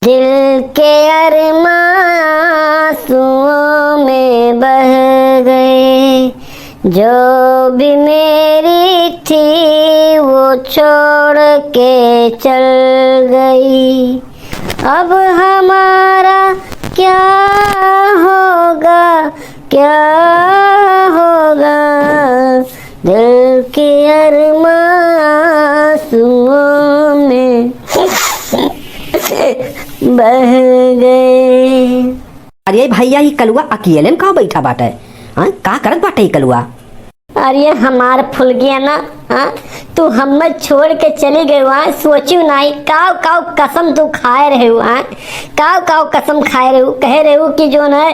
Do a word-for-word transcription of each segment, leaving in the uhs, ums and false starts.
दिल के अरमां आंसुओं में बह गए, जो भी मेरी थी वो छोड़ के चल गई। अब हमारा क्या होगा, क्या होगा? दिल के अरमां आंसुओं में बह गए। अरे भैया, ई कलुआ अकेले में का बैठा बाटे? हाँ, का करत बाटे ई कलुआ? अरे हमार फुलगेना, हाँ, तू हमें छोड़ के चली गई, हाँ, सोचू नाई, काव काव कसम तू खाए रहे हो, हाँ, काव काव कसम खाए रहे हो, कहे रहे हो कि जौन है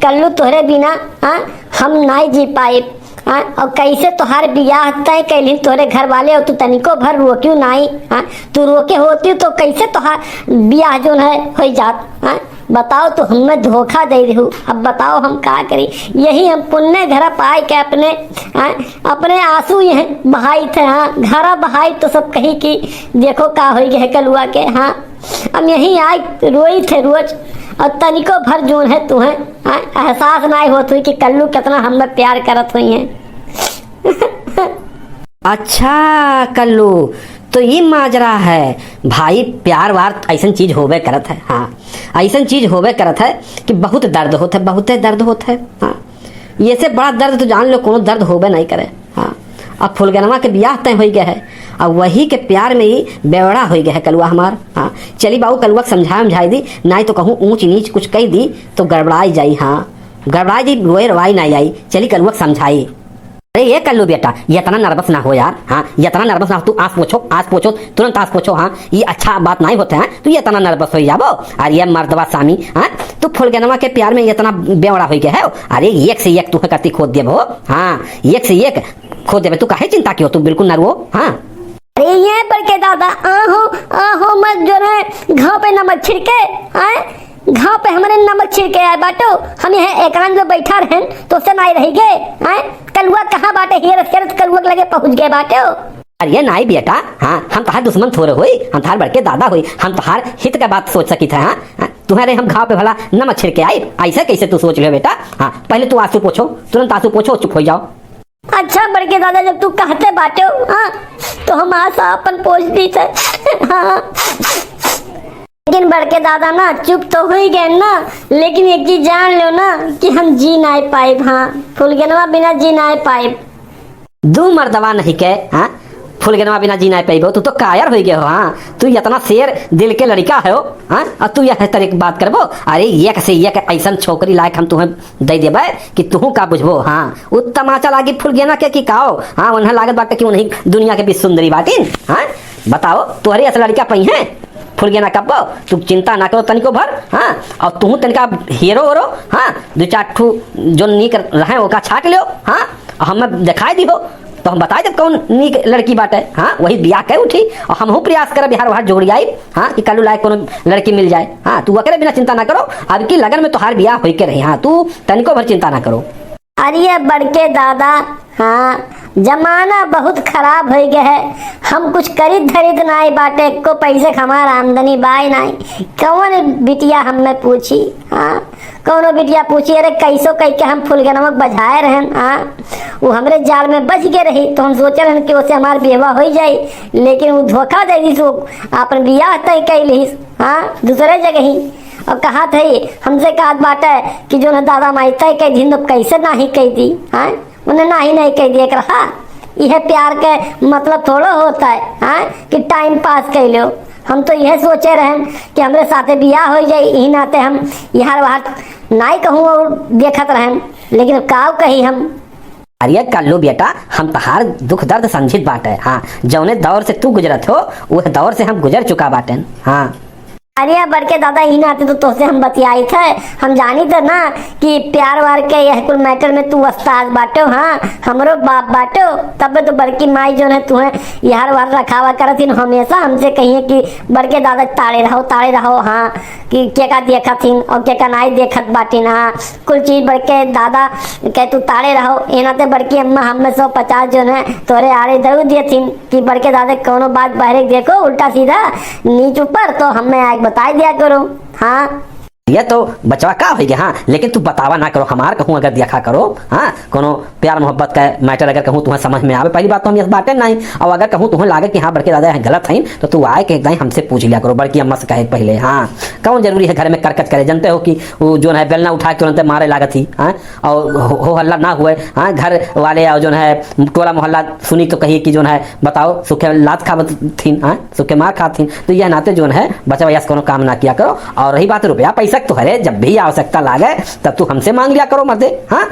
कल्लू तोहरे बिना, हाँ, हम नाई जी पाए, हाँ, और कैसे तोहार बियाह तय कैलिन तोहरे घर वाले, और तू तनिको भर रोक्यू नाई, हाँ, तू रोके होती तो कैसे तोहार बियाह जौन है हो जात, हाँ? बताओ, तू हमें धोखा दे देहू, अब बताओ हम का करी? यही हम पुण्य घर पाए के अपने, हाँ, अपने आंसू यह बहाई थे, हाँ, घरा बहाई तो सब कही कि देखो का होई गए कलुआ के, हाँ, हम यही आए रोई थे रोज, और तनिको भर जौन है तुहें, हाँ, एहसास नाई होत हुई कि कल्लू कितना हमें प्यार करत हुई हैं। अच्छा कल्लू, तो ई माजरा है भाई। प्यार वार ऐसन चीज होबे करत है, हाँ, ऐसन चीज होबे करत है कि बहुत दर्द होत है, बहुते दर्द होत है, हाँ। ये से बड़ा दर्द तो जान लो, कोनो दर्द होबे नहीं करे, हाँ। अब फुलगनवा के बियाह तय होई गए है, अब वही के प्यार में ही बेवड़ा होई गए है कलुआ हमार, हाँ। चली बाबू, कलुआ के समझाए, समझाई दी, नाई तो कहूँ ऊंच नीच कुछ कह दी तो गड़बड़ाई जाई, हाँ, गड़बड़ाई जाई, रोए रवाई नाई आई। चली कलुआ के समझाई। अरे ये कल्लू बेटा, ये इतना नर्वस ना हो यार, हाँ, ये इतना नर्वस ना हो, तू आस पोछो, आस पोछो, तुरंत आस पोछो, हाँ, ये अच्छा बात नहीं होता है, तू ये इतना नर्वस हो जाबो। अरे ये मर्दवा सामी, हाँ, तू फुलगनवा के प्यार में इतना बेवड़ा हो गया है, अरे एक से एक तू करती खोद देबो, हाँ, एक से एक खोद देबे, तू काहे चिंता कियो, तू बिल्कुल ना रो, हाँ। अरे ये बड़के दादा, आहो, आहो, मत जो है घाव पे नमक छिड़के, आए? घाव पे हमरे नमक छिड़के आए बाटो। हम यहाँ एकांत में बैठा रहन, तो से नाई रही गए, आए? कलुआ कहाँ बाटे? हेरत, हेरत कलुआ के लगे पहुँच गए बाटो। अरे नाई बेटा, हाँ, हम तहार दुश्मन थोड़े होई, हम तहार बड़के दादा होई, हम तहार हित का बात सोच सकी थे, हाँ? हाँ, तुम्हारे हम घाव पे भला नमक छिड़के आई, ऐसे कैसे तू सोच ले बेटा? हाँ, पहले तू आंसू पोछो, तुरंत आंसू पोछो, चुप हो जाओ। अच्छा बड़के दादा, जब तू कहते बाटे हो, हाँ, तो हम आंसू अपन पोछ दी थे। हाँ। लेकिन बड़के दादा ना, चुप तो हो ही गए ना, लेकिन एक चीज जान लो ना कि हम जी नाई पाइब, हाँ, फुलगेनवा बिना जी नाई पाइब। दू मर्दवा नहीं के, हाँ, फुलगेनवा बिना जी नाई पाइबो, तू तो कायर हो गए हो, हाँ, तू इतना शेर दिल के लड़का है हो, हाँ, और तू यह तरीक बात करबो? अरे एक से एक ऐसन छोकरी लायक हम तुम्हें दे देबे कि तुहू का बुझबो। हाँ, उ तमाचा लागी फुलगेना के कि काओ। हाँ, उन्हें लागत बाटे कि उन्हीं दुनिया के बीच सुंदरी बाटिन। हाँ, बताओ, तोहरे ऐसा लड़का पई हैं फुलगेना कब्बो? तू चिंता ना करो तनिको भर। हाँ, और तुहू तनिका हेरो ओरो, हाँ, दो चार ठू जो नीक रहे ओका छाट लियो। हाँ, और हमें दिखाई दिहो तो हम बताई देब कौन नीक लड़की बाटे। हाँ, वही बियाह के उठी और हमहू प्रयास करब बिहार वहार जोड़ी आई। हाँ, कि कालू लायक कोनो लड़की मिल जाए। हाँ, तू ओकरे बिना चिंता ना करो, अब की लगन में तोहार बियाह होई के रही। हाँ, तू तनिको भर चिंता ना करो। अरे बड़के दादा, हाँ, जमाना बहुत खराब हो गया है। हम कुछ करित धरित नाई बाटे, एको पैसे के हमार आमदनी बाय नाई। कौन बिटिया हमें पूछी? हाँ, कौनो बिटिया पूछी, "अरे कैसो कह के हम फुलगनवा के बजाए रहन, हाँ, वो हमरे जाल में बच गए रही, तो हम सोचे रहन कि ओसे हमार बियाह हो जाई, लेकिन वो धोखा दे दी, तो अपन बियाह तय कर ली, हाँ, दूसरे जगह ही।" और कहा थे, हमसे कहत बाटे कि जो न दादा माई तय कह दी, तो कैसे नाही कह दी, हाँ? उन्हें नाही नहीं कह दिए के रहा। यह प्यार के मतलब थोड़ो होता है, हाँ, कि टाइम पास कर लो। हम तो यह सोचे रहन कि हमरे साथे बियाह हो जाए, यही नाते हम यहाँ वहाँ नाई कहूँ और देखत रहन, लेकिन अब काव कही हम। अरे कल्लू बेटा, हम तहार दुख दर्द समझित बाटे। हाँ, जौने दौर से तू गुजरत हो, वह दौर से हम गुजर चुका बाटेन। हाँ। अरे बड़के दादा, ई नाते तो तोसे हम बतियाई थे, हम जानी थे ना कि प्यार वार के यह कुल मैटर में तू उस्ताद बाटो। हाँ, हमरो बाप बाटो, तब तो बड़की माई जो है तुहे यार वार रखावा करत हिन, हमेशा हमसे कहिए कि बड़के दादा ताड़े रहो, ताड़े रहो। हाँ, कि केका देखत हिन और केका नाई देखत बाटिन। हाँ, कुल चीज बड़के दादा के तू ताड़े रहो। एना ते बड़की अम्मा हमें सौ पचास जो है तोरे आड़े दऊ दिए थिन कि बड़के दादा कौनो बात बहरे देखो उल्टा सीधा नीच ऊपर तो हमें आग बताई दिया करो। हाँ। ये तो बचवा का होइगे, हाँ, लेकिन तू बतावा ना करो, हमार कहूँ अगर देखा करो, हाँ, कोनो प्यार मोहब्बत का matter अगर कहूँ तुम्हें समझ में आवे, पहली बात तो हम इस बाटे नहीं, और अगर कहूँ तुम्हें लागे कि हाँ, बड़के दादा यहाँ गलत हैं, तो तू आए के एक दाई हमसे पूछ लिया करो, बड़की अम्मा से कहे पहले, हाँ। कौन जरूरी है घर में करकच करे, जानते हो कि वो जो है बेलना उठा के तुरंत मारे लागत ही, हाँ, और हो, हो हल्ला ना हुए, हाँ, घर वाले और जो है टोला मोहल्ला सुनी तो कही कि जो है बताओ सुखे लात खावत थीन, हाँ, सुखे मार खात थीन, तो यह नाते जो है बचवा यस कोनो काम ना किया करो। और रही बात रुपया पैसा के, तोहरे जब भी आवश्यकता लागे तब तू हमसे मांग लिया करो मर्दे, हाँ।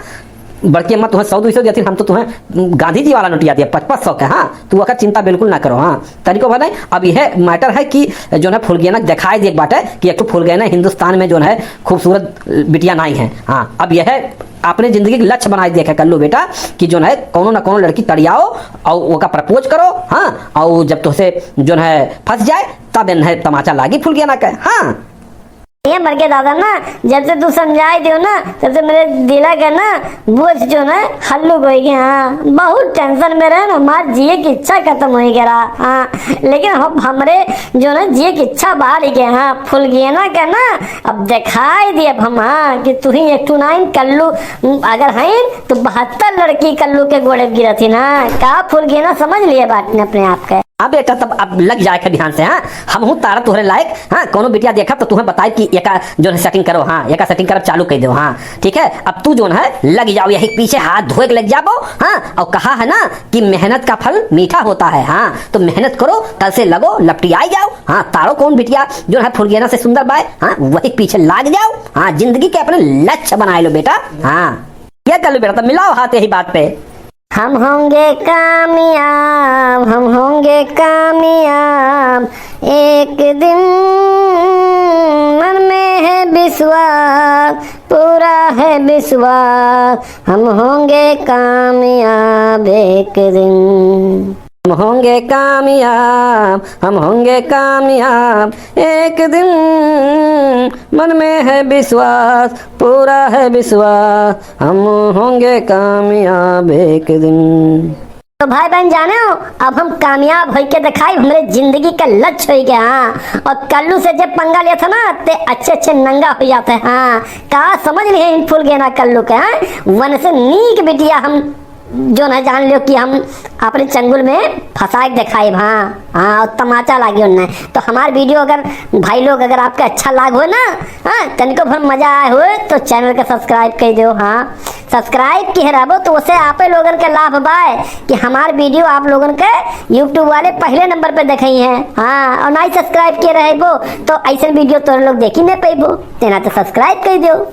बड़की अम्मा तुम्हें सौ दो सौ दिया थी, हम तो तुम्हें गांधी जी वाला नोटिया दिया, पच पच सौ के, हाँ। तू अकर चिंता बिल्कुल ना करो, हाँ। तनिको भर नहीं, अब यह matter है कि जो है फुलगेना दिखाई दे एक बाटे कि एक ठो फुलगेना हिंदुस्तान में जो है खूबसूरत बिटिया नाई है, हाँ। अब यह अपने जिंदगी के लक्ष्य बनाए देखे कल्लू बेटा कि जो है कौनो ना कौनो लड़की तड़ियाओ और ओका propose करो, हाँ। और जब तोहसे जो है फंस जाए तब इन्हें तमाचा लागी फुलगेना के, हाँ। ये मर के दादा ना, जब से तू समझाई दियो ना, तब से मेरे दिला के ना बोझ जो ना हल्लुक होइगे। हाँ, बहुत tension में रहे ना, हमार जिए की इच्छा खत्म होइगे रहा। हाँ, लेकिन अब हमरे जो ना जिए की इच्छा बाढ़ गए। हाँ, फुलगेना के ना अब दिखाई दिए अब हम, हाँ, कि तू ही एक ठो नाइन कल्लू अगर हैं तो बहत्तर लड़की कल्लू के गोड़े गिरत ही ना। का फुलगेना समझ लिए बात ने अपने आप के। अब बेटा तब अब लग जाए के ध्यान से, हाँ, हम हूँ तारा तोहरे लायक, हाँ, कोनो बिटिया देखब तो तुम्हें बताई कि एका जो है setting करो, हाँ, एका setting करब चालू कर दो, हाँ, ठीक है। अब तू जो है लग जाओ यही पीछे हाथ धोए के लग जाबो, हाँ, और कहा है ना कि मेहनत का फल मीठा होता है, हाँ, तो मेहनत करो, कल से लगो लपटियाई जाओ, हाँ, तारो कौन बिटिया जो है फुलगेना से सुंदर बाय, हाँ, वही पीछे लाग जाओ, हाँ, जिंदगी के अपने लक्ष्य बनाए लो बेटा, हाँ, क्या कर लो बेटा, तब मिलाओ हाथ यही बात पे। हम होंगे कामयाब, हम होंगे कामयाब एक दिन, मन में है विश्वास, पूरा है विश्वास, हम होंगे कामयाब एक दिन। हम होंगे कामयाब, हम होंगे कामयाब एक दिन, मन में है विश्वास, पूरा है विश्वास, हम होंगे कामयाब एक दिन। तो भाई बहन जाने हो, अब हम कामयाब होइके दिखाई, हमरे जिंदगी का लक्ष्य होइगे। हाँ, और कल्लू से जब पंगा लिया था ना, ते अच्छे अच्छे नंगा हो जाते। हाँ, का समझ लिए इन फुलगेना कल्लू के, हाँ, वन से नीक बिटिया हम जो है जान लियो कि हम अपने चंगुल में फंसा के दिखाए। हाँ, हाँ, और तमाचा लागे उनने। तो हमार video अगर भाई लोग अगर आपके अच्छा लाग हो ना, हाँ, तनिको भर मजा आए हो तो channel के subscribe कर दो। हाँ, subscribe किहे रहबो तो उसे आपे लोगन के लाभ बाय कि हमार video आप लोगन के YouTube वाले पहले number पे देखई हैं। हाँ, और नाहीं subscribe किहे रहबो तो ऐसे video तोर लोग देखी नहीं पैबो, तेना तो subscribe कर दो।